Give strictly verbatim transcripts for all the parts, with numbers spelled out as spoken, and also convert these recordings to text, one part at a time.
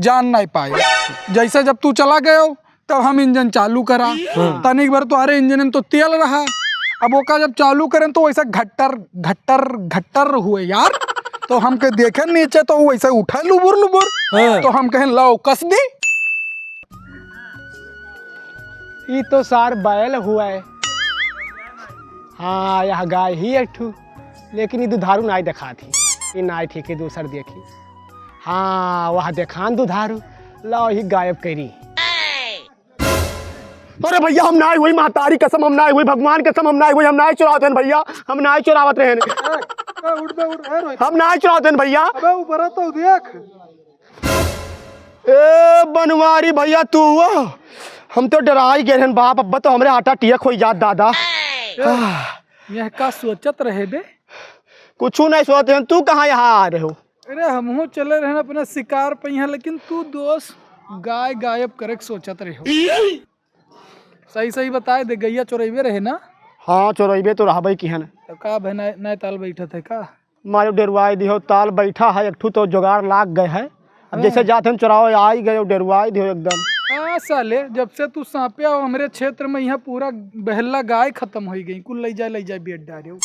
जान नाहीं पाए। जैसे जब तू चला गयो, तब हम इंजन चालू करा। हाँ। तनिक भर तोहरे इंजन में तो तेल रहा, अब ओका जब चालू करेन तो वैसे घट्टर घट्टर घट्टर हुए यार। तो हमके देखे नीचे तो वैसे उठे लुबुर लुबुर। हाँ। तो हम कहें, "लाओ कस दी।" ई तो सार बैल हुआ है। हाँ, यह गाय ही एक ठू, लेकिन ई दुधारू नाई देखात ही। ई नाई ठीक है, दूसर देखी। हाँ, वह देखान दुधारू, लाओ ही गायब करी। अरे भैया, हम नाई हुई, महतारी कसम, हम नाई हुई, भगवान कसम, हम नाई हुई, हम नाई चुरावत रहन भैया, हम नाई चुरावत रहन। ए, ए, उठ बे, उठ, ए, रोहित। हम नाई चुरावत रहन भैया। अबे ऊपर तो देख। ए बनवारी भैया, तू हुआ? हम तो डराई गए रहन बाप, अब्बा तो हमरे हार्ट अटैक होइ जात दादा। ए, आह। यह का सोचत रहे बे? कुछू नहीं सोचत रहन, तू कहाँ यहाँ आ रहे हो? अरे, हमहू चले रहन अपना शिकार पे यहाँ, लेकिन तू दोस्त गाय गायब करे के सोचत रहे हो। सही सही बताए दे, गैया चोरइबे रहे ना? हाँ, चोरइबे तो रहबे किहन। तो का भाई, नए, नए ताल बैठत है का? मारो डेरवाई दिहो, ताल बैठा है, एक ठू तो जुगाड़ लाग गए है। अब हाँ। जैसे जात हन चोरावे, आई गए, डेरवाई दिहो एकदम। हाँ साले, जब से तू सांपे आओ हमरे क्षेत्र में, यहाँ पूरा बहल्ला गाय खत्म होइ गई, कुल लइ जाए, लइ जाए बेच डारे।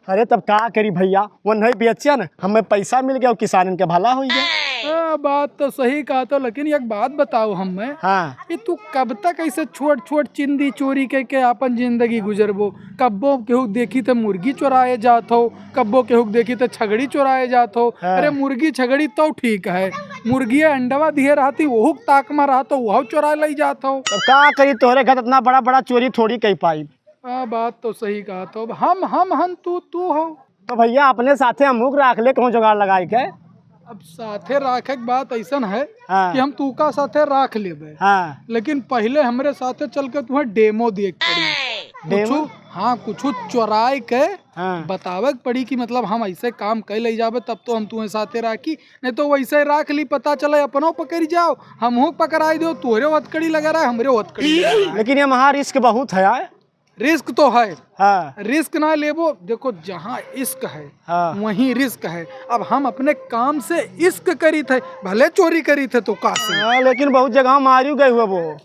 अरे तब का करी भैया, वो नहीं बेचे न, हमें पैसा मिल गया, किसानन के भला होइ गया। हाँ, बात तो सही कहत हो, लेकिन एक बात बताओ हमें। हाँ। कि तू कब तक ऐसे छोट छोट चिंदी चोरी कइके आपन जिंदगी गुजरबो? कब्बो केहू देखी त मुर्गी चोराए जात हो, कब्बो केहू देखी त छगड़ी चोराए जात हो। हाँ। अरे मुर्गी छगड़ी तो ठीक है, मुर्गिया अंडवा दिहे रहती, ओहू ताक में रहत हो, ओहू चोराए लइ जात हो। तब का करी, तोहरे घर इतना बड़ा बड़ा चोरी थोड़ी कइ पाई। हाँ, बात तो सही कहत हो। अब हम, हम हन, तू, तू हो। तो भैया, अपने साथे हमहू के राख ले, कहूँ जुगाड़ लगाई के। अब साथे राखे के बात अइसन है हाँ। कि हम तू का साथे राख लेबे। हाँ। लेकिन पहिले हमरे साथे चल के तुहें डेमो दिए के पड़ी। डेमो? कुछु, हाँ, कुछु चोराए के हाँ। बतावे के पड़ी कि मतलब हम ऐसे काम कइ लइ जाबे, तब तो हम तुहें साथे राखी, नहीं तो वैसे राख ली, पता चले अपनो पकड़ जाओ, हमहू पकड़ाई दो, तोहरे हथकड़ी लगा रहा है, हमरे हथकड़ी लगा रहा है। लेकिन ये महा रिस्क बहुत है यार। रिस्क तो है। हाँ। रिस्क ना लेबो, देखो जहाँ इश्क है, हाँ। वहीं रिस्क है। अब हम अपने काम से इश्क करीत है, भले चोरी करीत है तो का से। हाँ, लेकिन बहुत जगह मारियो गए हुए वो।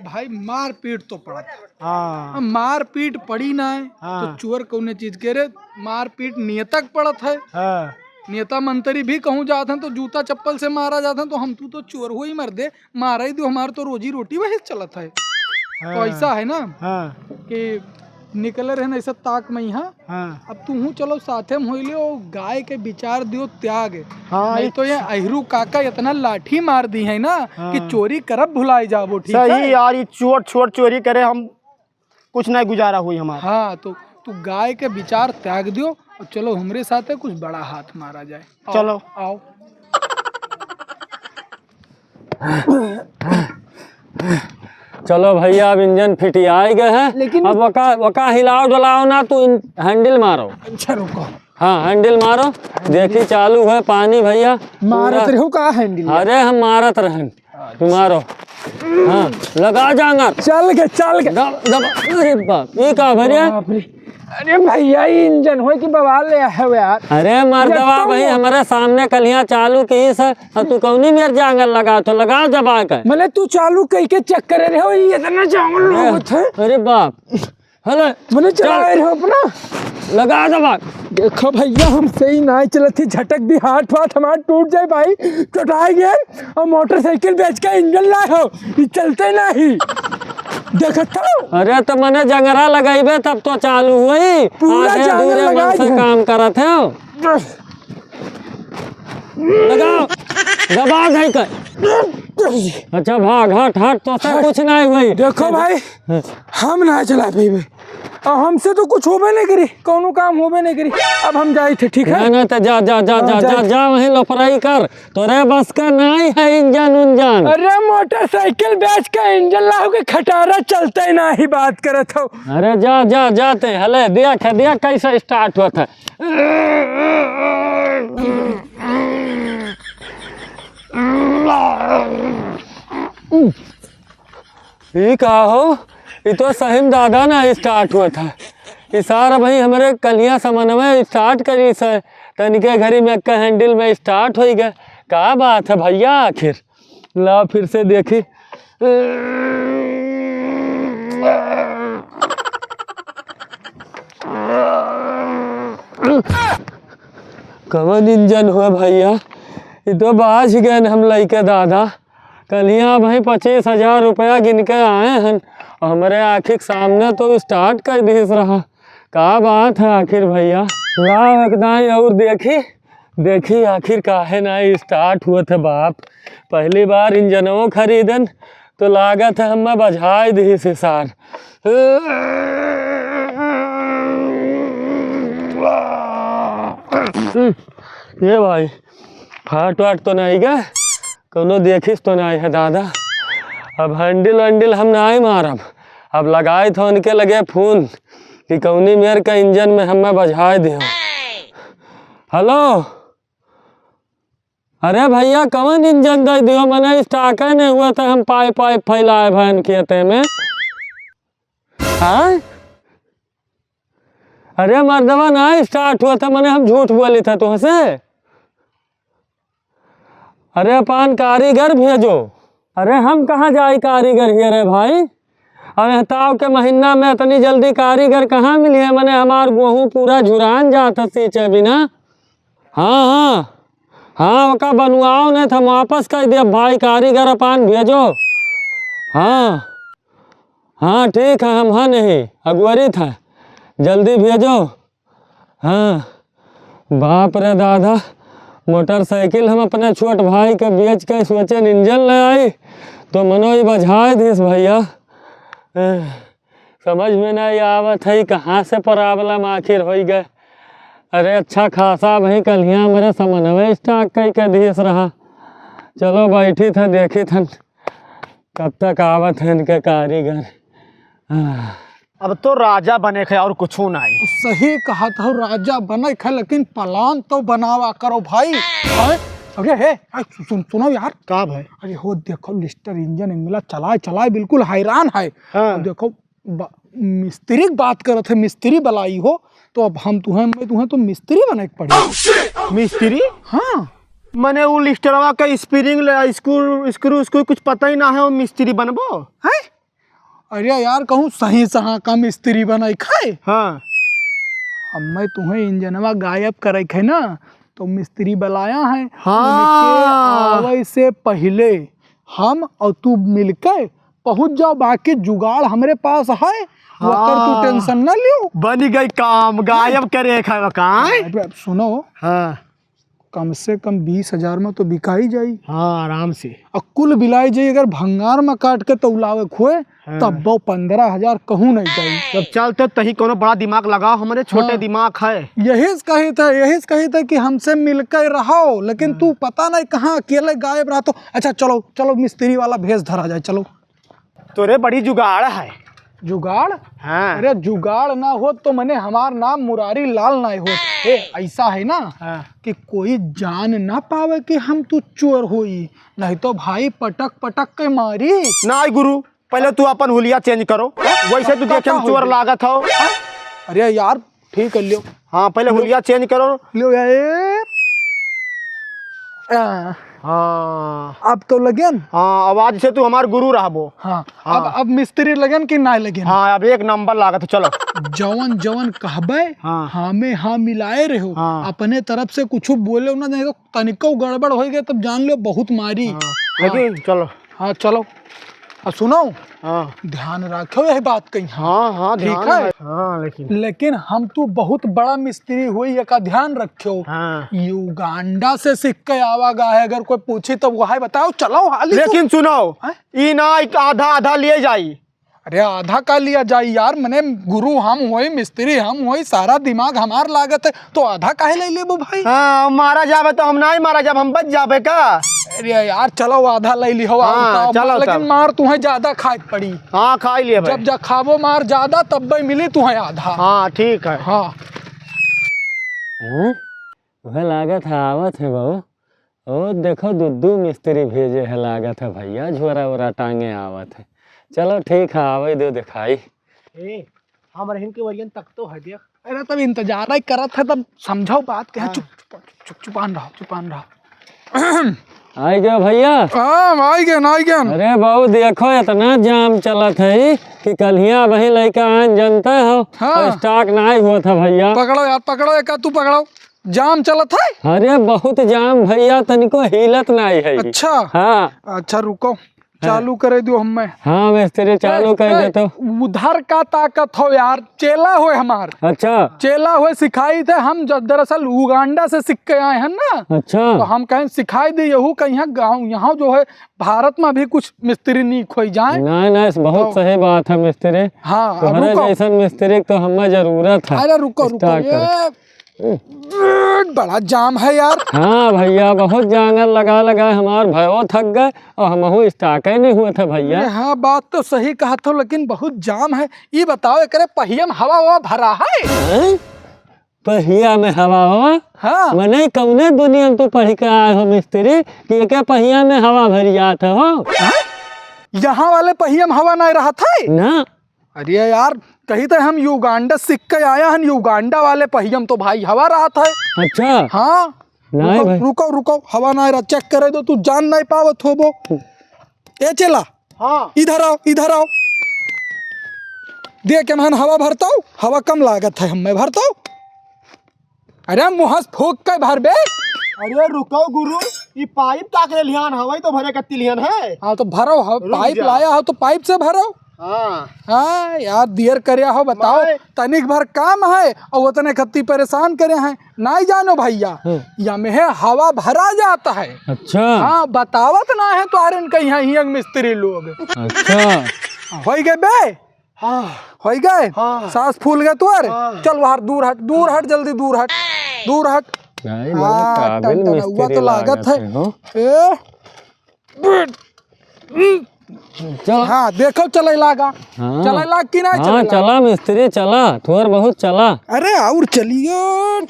भाई मारपीट तो पड़त है। हाँ। अब मारपीट पड़ी ना है, हाँ। तो चोर कौने चीज के रे, मारपीट नियतक पड़त है। हाँ। नेता मंत्री भी कहूँ जात हैं तो जूता चप्पल से मारा जात हैं, तो हम तू तो चोर हुई मर्दे, मारा ही दो, हमार तो रोजी रोटी वही चलत है। हाँ। तो ऐसा है ना हाँ। कि निकले रहे ना ऐसा ताक में यहाँ। हाँ। अब तू हूँ चलो साथे में होई ले, ओ गाय के विचार दियो त्याग। हाँ, नहीं तो ये अहिरू काका इतना लाठी मार दी है ना हाँ। कि चोरी करब भुलाई जाबो, ठीक सही है? यार, ये छोट छोट चोरी करे हम कुछ नहीं गुजारा हुई हमारा। हाँ, तो तू गाय के विचार त्याग दियो और चलो हमरे साथे कुछ बड़ा हाथ मारा जाए। आओ, चलो। आओ। चलो भैया, अब इंजन फिटियाई गए है। लेकिन अब वका, वका हिलाओ डुलाओ ना, तू इन-, हैंडल मारो। अच्छा, रुको। हाँ, हैंडल मारो। देखी, चालू है पानी भैया। मारत पूरा। रहो का हैंडल? अरे, हम मारत रहन। तुम्हारो। हाँ, लगा जांगर। चल के, चल के। दब, दब, अरे बाप, ये का भैया? बाप रे। अरे भैया, ये इंजन होय कि बवाल ले आए हो यार। अरे मर्दवा एकदम भाई, वो हमारे सामने कलियां चालू की सर, और तू कौनी मेर जांगर लगा तो लगा दबा के। मने तू चालू कई के चेक करे रहे हो, ये इतना जांगर अरे, लोग थे। अरे बाप। हेलो, मने चला चल। रहे हो अपना। लगा दबा। देखो भैया, हमसे ही नाई चलत थी, झटक दी, हाथ वाथ हमार टूट जाए भाई, चोटाई गए और मोटरसाइकिल बेच के इंजन लाए हो, ये चलते नहीं। देखत हो? अरे तो मने जंगरा लगाइबे तब तो चालू हुई। पूरा आधे जांगर अधूरे मन लगाई से है। काम करत हो। लगाओ, दबा दे कर। अच्छा भाग, हट, हट, तो से कुछ नहीं हुई। देखो भाई, हाँ। हम ना चला पइबे। अब हमसे तो कुछ होबे नहीं करी, कौनो काम होबे नहीं करी। अब हम जाई थे, ठीक है? नहीं, नहीं, तो जा, जा, जा, हाँ, जा, जा, जाई थे। जा, वहीं लफड़ाई कर। तोरे बस का नहीं है इंजन उंजन। अरे मोटरसाइकिल बेच के इंजन लाओ के खटारा चलते नहीं, बात करत हो। अरे जा, जा, जाते, हले, देख, देख कैसे स्टार्ट होत है। ई का हो? ई तो सही में दादा ना स्टार्ट होत है। ई सार भाई हमरे कलिया समनवे स्टार्ट करी से, तनिके घरी में एक हैंडल में स्टार्ट होई गए। का बात है भैया आखिर? ला फिर से देखी। कवन इंजन हुआ भैया, ये तो बाझ गए हम लइके दादा। कलिया भाई पच्चीस हजार रुपया गिन के आए हैं, हमरे आँखी के सामने तो start कर दिस रहा। का बात है आखिर भैया? लाओ एक दाई और देखी, देखी आखिर काहे ना start हुआ था बाप। पहली बार इंजनवो खरीदन तो लागत है हमें बझाए दिस सार। ये भाई, फाट वाट तो नहीं गए? कौनो देखिस तो नहीं है दादा। अब handle वैंडल हम नहीं मारब, अब लगाई था उनके लगे फोन कि कौनी मेर का इंजन में हमें बझाए दियो। हेलो, अरे भैया, कवन इंजन दे दियो? मने स्टार्ट नहीं हुआ था, हम पाइप पाइप फैलाए भैन खेते में। हाँ, अरे मर्दवा, ना start हुआ था, मने हम झूठ बोली था तुमसे। अरे अपन कारीगर भेजो। अरे हम कहाँ जाई कारीगर हिये रे भाई? अब एह ताव के महीना में इतनी जल्दी कारीगर कहाँ मिली है? मने हमार गेहूँ पूरा झुरान जात है सींचे बिना। हाँ, हाँ, हाँ, ओका बनवाओ नहीं तो हम वापस कर दिया भाई, कारीगर अपन भेजो। हाँ, हाँ, ठीक है, हम हाँ नहीं, अगुवरी था, जल्दी भेजो। हाँ, बाप रे दादा, मोटरसाइकिल हम अपने छोट भाई के बेच के सोचे इंजन ले आई, तो मनो ही बझाए दिस भैया। एह, समझ में नहीं आवत है कहाँ से problem आखिर होई गए। अरे अच्छा खासा भाई कलिया मेरे समनवे स्टाक कई के दिस रहा। चलो बैठी था, देखी थन कब तक आवत है इनके कारीगर। आह। अब तो राजा बने खे और कुछ नहीं। सही कहा था, राजा बने खे, लेकिन plan तो बनावा करो भाई। हैं? अरे हे, ए, सु-, सुन, सुनो यार। का भाई? अरे हो देखो, लिस्टर इंजन इंगला चलाए चलाए बिल्कुल हैरान है। हाँ। अब देखो, बा-, मिस्त्री की बात करत है, मिस्त्री बलाई हो, तो अब हम तुहें, मैं तुहें तो मिस्त्री बने के पड़ी। मिस्त्री? हाँ। मने उ लिस्टरवा का स्प्रिंग ले, स्क्रू, स्क्रू, स्क्रू कुछ पता ही ना है, वो मिस्त्री बनबो? हैं? अरे यार, कहूँ सही सहा का मिस्त्री बनाई खाए। हाँ। अब मैं तुहें इंजनवा गायब करे खे ना, तो मिस्त्री बुलाया है। हाँ। उनके आवे से पहले हम और तू मिलके पहुँच जाओ, बाकी जुगाड़ हमरे पास है, वो कर तू हाँ। Tension ना लियो। बनी गई काम, गायब करे खाए का। अबे सुनो। हाँ। कम से कम बीस हजार में तो बिकाई जाई। हाँ, आराम से। और कुल बिलाई जाई, अगर भंगार में काट के तौलावे खोए, हाँ। तब वो पन्द्रह हजार कहूँ नहीं जाई। तब चल, तो तही कोनो बड़ा दिमाग लगाओ, हमरे छोटे हाँ। दिमाग है। यही से कही था, यही से कही था कि हमसे मिलकर रहो, लेकिन हाँ। तू पता नहीं कहाँ अकेले गायब रहा। तो अच्छा, चलो, चलो, मिस्त्री वाला भेष धरा जाए, चलो। तोरे बड़ी जुगाड़ है। जुगाड़? हाँ। अरे जुगाड़ ना होत तो मने हमार नाम मुरारी लाल ना होत। ए, ऐसा है ना हाँ। कि कोई जान ना पावे कि हम तू चोर होई, नहीं तो भाई पटक पटक के मारी। नहीं गुरु, पहले तू अपन हुलिया change करो, वैसे तू का, देखे का में चोर होई? लागत हो। अरे यार, ठीक है, लियो। हाँ, पहले लियो। हुलिया change करो। लियो यार, ए। आ। हाँ। अब तो लगेन? हाँ, अब आज से तू हमार गुरु रहबो। हाँ, हाँ। अब, अब मिस्त्री लगेन कि ना लगेन? हाँ, अब एक नंबर लागत है, चलो। जवन जवन कहबे, हाँ। हाँ में हाँ मिलाए रहो। हाँ। अपने तरफ से कुछ बोले ना, नहीं तो तनिको गड़बड़ हो गया, तब जान लो बहुत मारी। हाँ। हाँ। लेकिन चलो। हाँ, चलो। आ, सुनो। हाँ। ध्यान रखो यही बात कही। हाँ, हाँ, ठीक ध्यान है? है। हाँ, लेकिन लेकिन हम तू बहुत बड़ा मिस्त्री हुई, एका ध्यान रखो। हाँ। युगांडा से सीख के आवा गा है, अगर कोई पूछी तो वो है बताओ, चलो हाली तू। लेकिन सुनो, हैं? ई ना, एक आधा आधा लिए जाई। अरे आधा का लिया जाई यार, मने गुरु हम होई, मिस्त्री हम होई, सारा दिमाग हमार लागत है, तो आधा काहे ले लेबो भाई? हाँ, मारा जाबे तो हम नहीं मारा जाब, हम बच जाबे का? अरे यार, चलो आधा ले लिहो, हाँ, बताओ, चलो लेकिन तब। मार तुहें ज्यादा खाए के पड़ी। हाँ, खाई लिए भाई। जब जा खाबो मार ज्यादा, तब भाई मिली तुहें आधा। हाँ, ठीक है। हाँ। हम्म, वह लागत है, आवत है बाबू। ओ, देखो, दू, दू मिस्त्री भेजे है, लागत है भैया, झोरा ओरा टांगे आवत है। चलो, ठीक है, आवे दो दिखाई। ए, हमरे हिन के वरियन तक तो है, देख। अरे, तब इंतजार ही करत है, तब समझो बात के है। हाँ। चुप, चुप, चुप, चुपान रहो, चुपान रहो। आई गयो भइया। हाँ, आई गए, आई गए। अरे बाबू, देखो, इतना जाम चलत है कि कल्हिया वही लइका आन, जनते हो, हाँ। और stock नाहीं हुआ था भइया। पकड़ो यार, पकड़ो, एक तू पकड़ो। जाम चलत है? अरे बहुत जाम भइया, तनिको हिलत नाहीं है। अच्छा। हाँ। अच्छा, रुको, हाँ। चालू करे दियो हमें। हाँ मिस्त्री, चालू ए, कर ए, देतो। उधर का ताकत हो यार, चेला होय हमार। अच्छा। चेला होय, सिखाई थे हम, ज-, दरअसल उगांडा से सीख के आए हैं ना। अच्छा। तो हम कहेन सिखाई दे, यहू कहीं गाँव, यहाँ जो है भारत में भी कुछ मिस्त्री नीक होई जाए। नहीं, नहीं, बहुत तो सही बात है मिस्त्री। हाँ, अब तोहरे रुको। जैसन मिस्त्री के तो हमें जरूरत है। अरे रुको, रुको, start ये कर। बड़ा जाम है यार। हाँ भइया, बहुत जांगर लगा लगा हमार भयो थक गए और हमहू stock ही नहीं हुआ था भइया। अरे हाँ, बात तो सही कहत हो, लेकिन बहुत जाम है। ई बताओ, एकरे पहिया में हवा ववा भरा है? हैं? पहिया में हवा हो? हाँ। मने कौने दुनिया में तू पढ़ के आए हो मिस्त्री कि एके पहिया में हवा भर जात हो? हाँ? यहाँ वाले पहिया में हवा नहीं रहत है? ना। अरे यार, कही तो हम युगांडा सीख के आया हन, युगांडा वाले पहियम तो भाई हवा रहत है। अच्छा। हाँ। नहीं रुको, भाई। रुको, रुको, हवा ना रहा, check करे दो, तू जान नहीं पावत होबो। ए चेला, हाँ। इधर आओ, इधर आओ। देख, एमहन हवा भरतौ, हवा कम लागत है, हमें भरतौ। अरे मुँह से फूक के भर बे। अरे रुको गुरु, ई pipe ताक ले लिहान, हवा ही तो भरे कत्ती लिहान है। हाँ तो भरो, ह-, रुक pipe जा। लाया हो तो pipe से भरो। हाँ। हाँ यार, देर करया हो, बताओ। भाई। तनिक भर काम है और उतने खत्ती परेशान करे हैं। नहीं जानो भैया, हम्म। या में है हवा भरा जाता है। अच्छा। हाँ, बतावत ना है तो आरे इनका यहाँ हियंग मिस्त्री लोग। अच्छा। होई गए बे? हाँ। होई गए? हाँ। सांस फूल गए तोर? हाँ। चल बाहर, दूर हट, दूर हट, जल्दी दूर हट, दूर हट। भाई, बड़ा हाँ, काबिल टनटनउआ मिस्त्री तो लागत लागत है। है, हो? ए, चल। हाँ, देखो चले लागा। हाँ। चले लाग कि ना हाँ, चले लाग? चला मिस्त्री, चला, थोर बहुत चला। अरे और चलियो।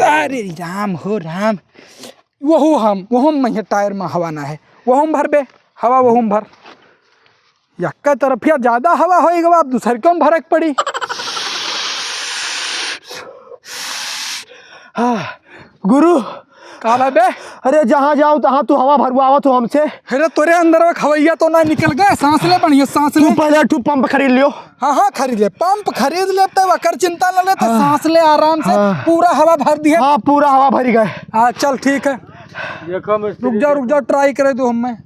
अरे राम हो राम। वहू हम, वहू में टायर में हवा ना है। वहू में भर बे, हवा वहू में भर। यक्का तरफिया ज्यादा हवा होई गवा, अब दूसर क्यों भरक पड़ी? हाँ, गुरु। का बा बे? अरे जहाँ जाओ तहाँ तू हवा भरवावत हो हमसे। अरे तोरे अंदर में खवैया तो ना निकल गए, सांस ले बढ़िया, सांस तू ले। पहले एक ठू पंप खरीद लियो। हाँ, हाँ, खरीद ले, पंप खरीद ले, ते वकर चिंता न ले, ते हाँ। सांस ले आराम से, हाँ। पूरा हवा भर दिया। हाँ, पूरा हवा भर गए। हाँ, चल ठीक है। देखो मिस्त्री रुक जाओ, रुक जाओ, try करे दो हमें।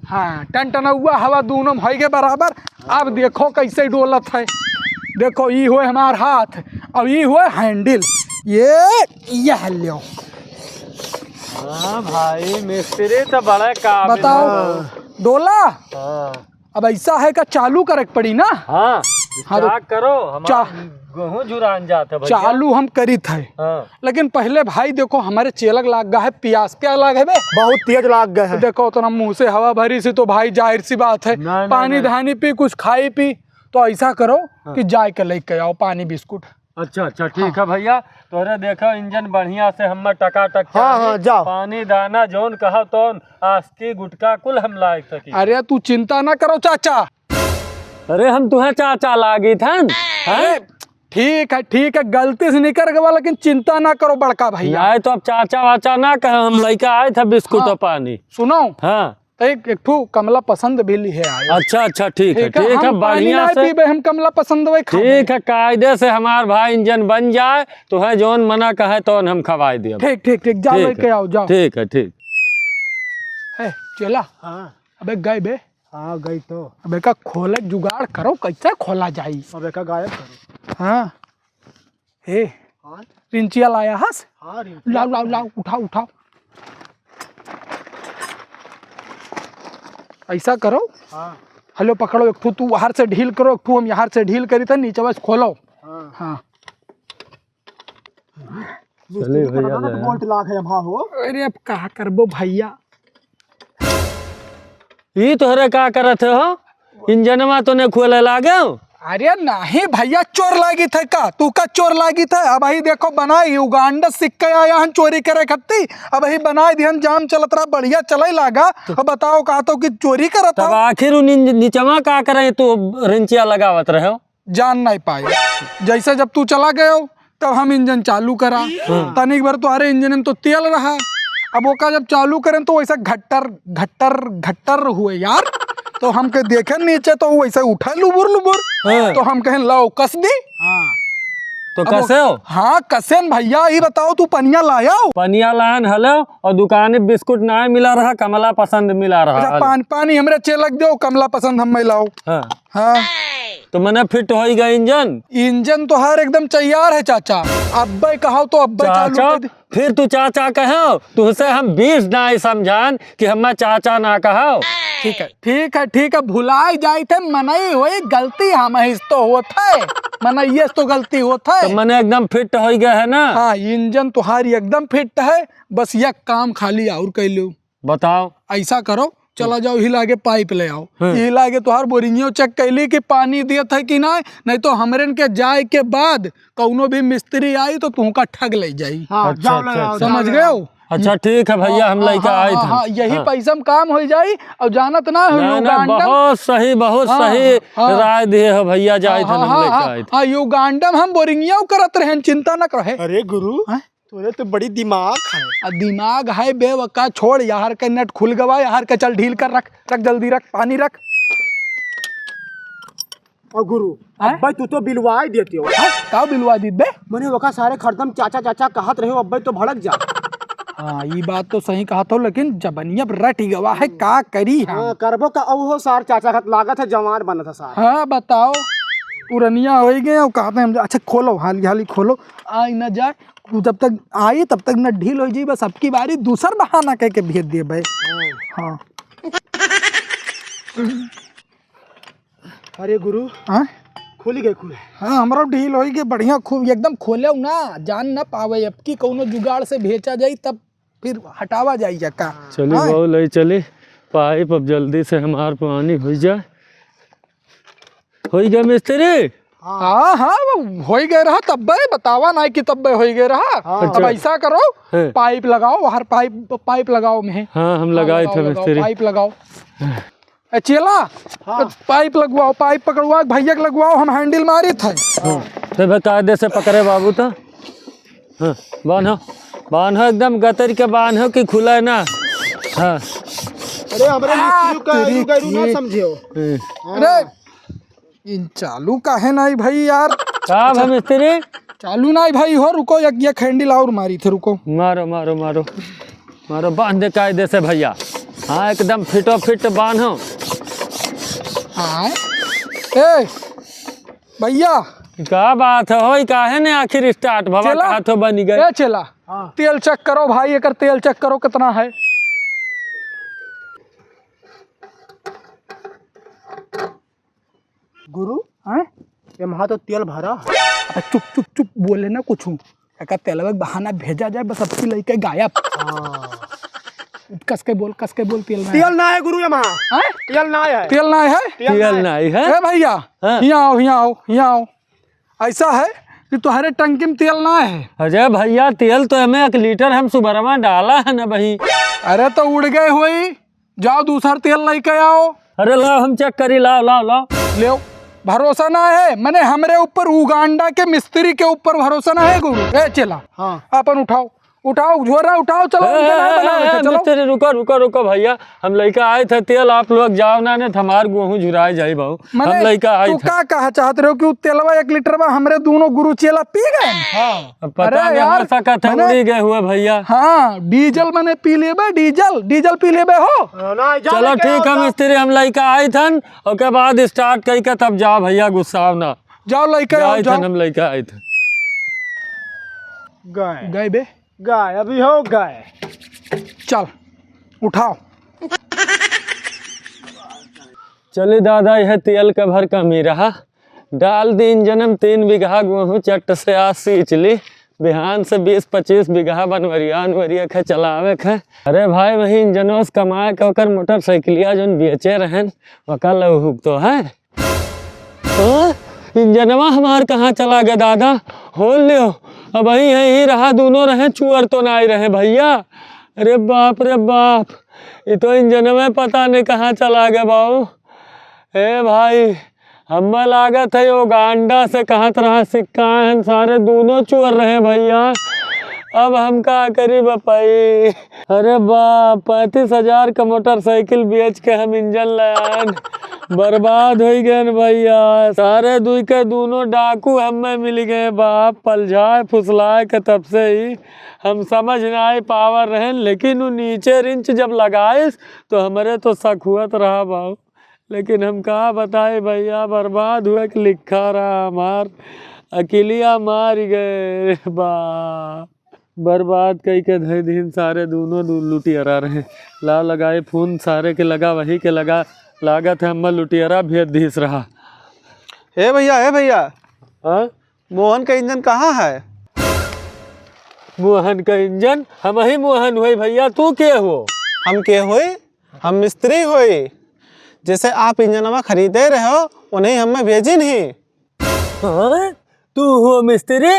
हाँ, टनटनउआ हवा दोनों में होइगे बराबर। अब देखो कैसे डोलत है। देखो, ई होए हमार हाथ, अब ई होए handle। ये, यह लो। हाँ भाई, मिस्त्री तो बड़ा काबिल बताओ, है। डोला? हाँ। अब ऐसा है का चालू करे के पड़ी ना? हाँ, हाँ, तो start करो, हमार चा-, गेहूं झुरान जात है भैया। चालू हम करित है। हाँ। लेकिन पहले भाई देखो, हमारे चेलक लाग गा है, प्यास, प्यास लाग है बे? बहुत तेज लाग गा है। देखो, उतना मुंह से हवा भरी सी तो भाई, जाहिर सी बात है, नहीं, नहीं, पानी नहीं। धानी पी, कुछ खाई पी, तो ऐसा करो हाँ। कि जाए के लेके आओ पानी बिस्कुट। अच्छा, अच्छा, ठीक हाँ। है भैया, तोरे देखो इंजन बढ़िया से हम्मे टकाटक हाँ, चाही। हाँ, जाओ। पानी दाना जौन कहा तौन, आस्की गुटका कुल हम लायक सकी। अरे तू चिंता ना करो चाचा। अरे हम तुहे चाचा लागित हन, हैं? अरे ठीक है, ठीक है, गलती से निकर गवा, लेकिन चिंता ना करो बड़का भैया। नहीं तो अब चाचा वाचा ना कहे, हम लइका आए थे बिस्कुट हाँ। और पानी। सुनो। हाँ। तो एक, एक ठो कमला पसंद भी लिहे आए। अच्छा, अच्छा, ठीक है, ठीक है, ठीक है, हम पानी बढ़िया ना से। पीबे, हम कमला पसंद वही खाबे। ठीक है, कायदे से हमार भाई इंजन बन जाए, तो है जौन मना कहे तौन हम खवाए दिए। ठीक, ठीक, ठीक, जा ठीक लेके है। आओ, जाओ। ठीक है, ठीक। ए, चेला। हाँ। अबे गए बे। हाँ, गई तो। अबे का खोले जुगाड़ करो, कैसे खोला जाई? अबे का गायब करो। हाँ। ए, हाँ? रिंचिया लाया हस? हाँ, रिंचिया लाओ, लाओ, लाओ, उठाओ, उठाओ। ऐसा करो। हाँ। हेलो, पकड़ो, एक ठो तू बाहर से ढील करो, एक ठो हम यहाँ से ढील करी था, नीचे बस खोलो। हाँ। हाँ। चलिए भैया, तो बोल्ट लाग है वहाँ हो। अरे, अब का करबो भैया? ई तोहरे का करत है हो? इंजनवा तो ने खोले लागे हो? अरे नहीं भैया, चोर लागी थे का? तू का चोर लागी थे? अब ही देखो बनाई, युगांडा सीख के आया हन चोरी करे खत्ती। अब ही बनाई दिहन, जाम चलत रहा, बढ़िया चले लागा। अब बताओ, कहा तो कि चोरी करत तब हो? आखिर उन इंज-, निचवा का करे तू रिंचिया लगावत रहे हो? जान नहीं पाए। जैसे जब तू चला गयो, तब हम इंजन चालू करा। हाँ। तनिक भर तुम्हारे इंजन में तो तेल रहा, अब ओका जब चालू करेन तो वैसा घट्टर घट्टर घट्टर हुए यार। तो हमके देखे नीचे तो वैसे उठे लुबुर लुबुर। हाँ। तो हम कहेन लाओ कस दी। हाँ। तो अब कसे हो? हाँ, कसेन भैया, ई बताओ, तू पनिया लायो? पनिया लायन हलो, और दुकाने बिस्कुट नाहीं मिला रहा, कमला पसंद मिला रहा अच्छा, हलो। पान-, पानी हमरे चेलक देउ, कमला पसंद हम लाओ। हाँ। हाँ। तो मने फिट होई गए इंजन? इंजन तोहार एकदम तैयार है चाचा, अब्बे कहो तो अब्बे चालू चाचा, कर दे। फिर तू चाचा कहो, तुहसे हम बीस नाहीं समझान कि हमें चाचा ना कहो। ठीक है, ठीक है, ठीक है, भुलाए जाइत है, मनई होई, गलती हमहिस तो होत है, मनइयस तो गलती होत है। तो मने एकदम फिट होई गए है ना? हाँ, इंजन तुहारी एकदम फिट है, बस यक काम खाली और कइ लो। बताओ। ऐसा करो, चला जाओ, हिला के पाइप ले आओ। हाँ। हिला के तुहार बोरिंगियो चेक कैली कि पानी दियत है कि ना, नहीं तो हमरेन के जाए के बाद कौनो भी मिस्त्री आई तो तुहका ठग ले जाई। हाँ, अच्छा, जाओ ले अच्छा, आओ, अच्छा। जाओ समझ ले गए आओ। हो? अच्छा, ठीक है भैया, हम हाँ, लइके हाँ, आइत हाँ, हन। हाँ, यही हाँ। पैसा में काम हो जाई। और जानत ना हो, ना, ना, युगांडा में बहुत सही, बहुत हाँ, सही हाँ, हाँ। राय दिए हो भैया, जाइत हाँ, हन, हम हाँ, लइके हाँ, आइत हन। हाँ, युगांडा में हम बोरिंगिया करत रहेन, चिंता न करो। अरे गुरु, हाँ? तोरे तो बड़ी दिमाग है। आ, दिमाग है बे, वका छोड़, यार के नट खुल गवा, यार के चल ढील कर रख, रख जल्दी रख, पानी रख। और गुरु, हैं? अब्बे तू तो बिलवाई देते हो। हैं? का बिलवा दीत बे? मने ओका सारे खरदम चाचा चाचा कहत रहे हो, अब्बे तो भड़क जा। हाँ, ई बात तो सही कहत हो, लेकिन जबनिया अब रट गवा है, का करी हम? हाँ, करबो का, औहो सार चाचा खत लागत है, जवान बनत है सार। हाँ, बताओ, पुरनिया होई गए, और कहते हैं हम, अच्छा खोलो, हाली हाली खोलो, आई ना जाए, तू जब तक आई तब तक न ढील हो जाई, बस अबकी बारी दूसर बहाना कह के भेज दिए भाई। हाँ। अरे गुरु, हाँ? खुल गए, खुल। हाँ, हमरा ढील होई के बढ़िया खूब एकदम खोले ना, जान ना पावे। अबकी कौनो जुगाड़ से भेजा जाई तब फिर हटावा जाई या का? चली हाँ। बहू, ले चली पाइप, अब जल्दी से हमार पानी हो जाए। होई गए मिस्त्री? हाँ, हाँ, वो होई गए रहा तब्बे, बतावा ना कि तब्बे होई गए रहा। हाँ। अब अच्छा। ऐसा करो, हाँ। पाइप लगाओ, हर पाइप, पाइप लगाओ में। हाँ, हम हाँ, लगाए लगाओ, थे लगाओ, मिस्त्री। पाइप लगाओ। ए, चेला, हाँ। पाइप लगवाओ, पाइप पकड़वा, भैया के लगवाओ, हम हैंडल मारी थे। हाँ, तो भाई कायदे से पकड़े बाबू तो। हाँ, बान्हो, बान्हो एकदम गतर के बान्हो कि खुला है ना। हाँ। अरे, हमरे आ, मिस्त्री का तेरी आयु गैरू ना की। समझियो। हम्म। हाँ। अरे, इन चालू काहे नाई भाई यार? का अच्छा। भा मिस्त्री? चालू नाई भाई हो, रुको, एक, एक हैंडल और मारी थे, रुको। मारो, मारो, मारो। मारो, बांध दे कायदे से भैया। हाँ, एकदम फिटो फिट बान्हो। हाँ। ए, भैया। का बात है हो, ई काहे ने आखिर स्टार्ट भवा चेला। कहा तो बनी गए। ए चेला, हाँ। तेल चेक करो भाई, एकर तेल चेक करो कितना है। गुरु, हैं? ये महा तो तेल भरा है। अबे चुप, चुप, चुप, बोले ना कुछ। एका तेलवा के बहाना भेजा जाए, बस अबकी लइके गायब। हाँ। कस के बोल, कस के बोल, तेल ना तेल है। ना है गुरु, ये महा। हैं? तेल ना है। तेल ना है? तेल ना है। ए भैया, हाँ। हियाँ आओ, हियाँ आओ, हियाँ आओ। ऐसा है कि तुम्हारे टंकी में तेल ना है। अरे भैया, तेल तो हमें एक लीटर हम सुबह में डाला है ना भाई। अरे तो उड़ गए होई, जाओ दूसर तेल लेके आओ। अरे लाओ, हम चेक करी, लाओ, लाओ, लाओ। लेओ, भरोसा ना है, मने हमरे ऊपर उगांडा के मिस्त्री के ऊपर भरोसा ना है गुरु। ए चेला, हाँ। अपन उठाओ, उठाओ, झोरा उठाओ, चलो, ए, उनके ना ए, बनावे ए, के, ए, चलो। मिस्त्री, रुको, रुको, रुको भैया, हम लइके आए थे तेल, आप लोग जाओ ना, नहीं तो हमार गेहूं झुराए जाई बाबू। मने हम लइके आए तू थे। का कहा चाहत रहे हो कि उ तेलवा एक लीटर में हमरे दोनों गुरु चेला पी गए? हाँ। अब पता अरे नहीं, यार, हो सकत है मने उड़ी गए हुए भैया। हाँ, डीजल मने पी लेबे, डीजल, डीजल पी लेबे हो। हाँ, ना, जा चलो लेके ठीक आओ, है जा। मिस्त्री, हम लइके आए थन, ओके बाद स्टार्ट कई के तब जाओ भैया, गुस्साओ ना। जाओ लइके आओ, जाए जाओ। थन हम लइके आए थन। गए। गए बे? गए, अभी हो गए। चल, उठाओ। चली दादा, यह तेल का भर कमी रहा। डाल दी इंजन में तीन बीघा गेहूं, चट से आज सींच ली। बिहान से बीस पच्चीस बीघा बनवरिया अनवरिया के चलावे के। अरे भाई, वही इंजनवा से कमाए के ओकर मोटरसाइकिलिया जौन बेचे रहन, ओकर लहुक तो है। हाँ? इंजनवा हमार कहाँ चला गया दादा? हो लियो। अब यही, यही रहा, दोनों रहे, चुअर तो नाई रहे भैया। अरे बाप रे बाप, ये तो इंजनवा पता नहीं कहाँ चला गया बाबू। ए भाई, हमें लागत है यो गांडा से कहत रहा सिक्का है, सारे दोनों चुअर रहे भैया। अब हम का करी बपई? अरे बा, पैंतीस हजार का मोटरसाइकिल बेच के हम इंजन ले आएन, बर्बाद होइ गएन भइया। सारे दुई के दूनों डाकू हमें मिलि गए बा, पलझाए फुसलाए के तब से ही हम समझ नाहीं पावर रहेन, लेकिन उ नीचे रिंच जब लगाइस तो हमरे तो शक हुअत रहा बाऊ। लेकिन हम का बताई भइया, बर्बाद हुए के लिखा रहा हमार, अकिलिया मारि गए बा। बर्बाद कइ के धइ दिहिन सारे दूनों दू लुटियरा रहे। ला लगाई फोन सारे के लगा, वही के लगा, लागत है हम्मा लुटियरा भेज दिहिस रहा। ए भइया, ए भइया, हाँ? मोहन का इंजन कहाँ है? मोहन का इंजन? हमही मोहन होई भइया, तू के हो? हम के होई? हम मिस्त्री होई। जैसे आप इंजनवा खरीदे रहे हो, उन्हीं हमें भेजिन ही। हाँ? तू हो मिस्त्री?